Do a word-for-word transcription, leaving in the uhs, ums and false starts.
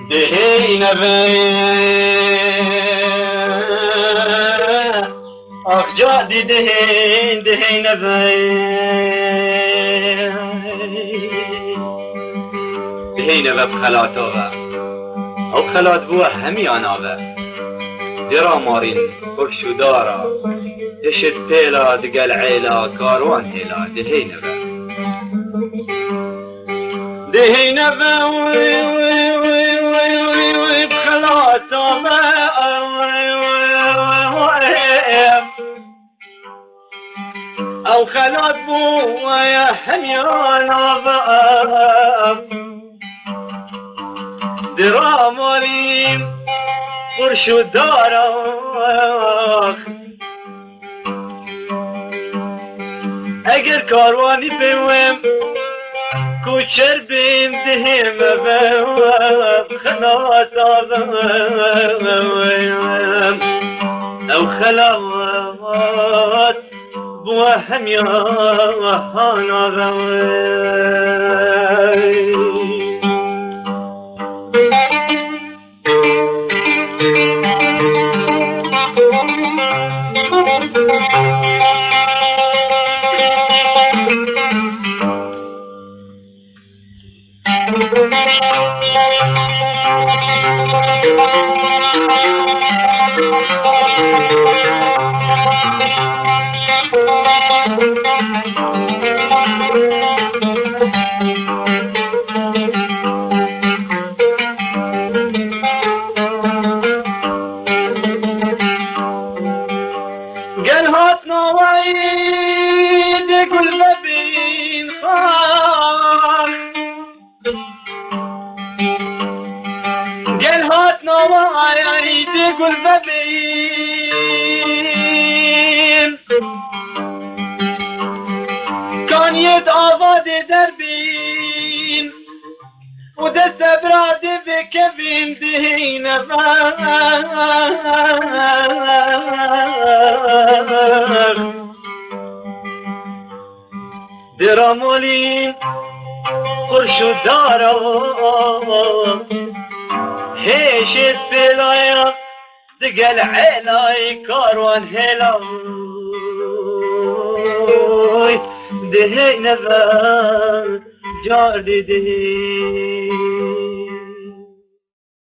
Dihêne ve, ax ca dî dihên, dihêne ve. Dihêne ve bi xelata ve. Ew xelat bû hemiyana ve. Dira marîn, xurş û dara. Dişit pêla digel êla, karwan hêla, dihêne ve. Dihêne ve, wî, wî, wî, bi xelata me, wî, wî, wî, wî, wî. Ew xelat bû, wê hemiyana ve. Dira marîn, xurş û dara. Eger karwanî bê wêm, koçer bêm dihê me ve, xelata ve. Ew xelat bû hemiya hana ve. Gel hat nawayî de gul vebîn xan. Gel hat nawayî de gul vebîn. Kaniyê di ava de derbîn. û dest bira dê vekevin dihêne ver. Dira molîn xurş û dara hêşê pêlaya digel êlayê karwan hêla dihêne ver. Car didî.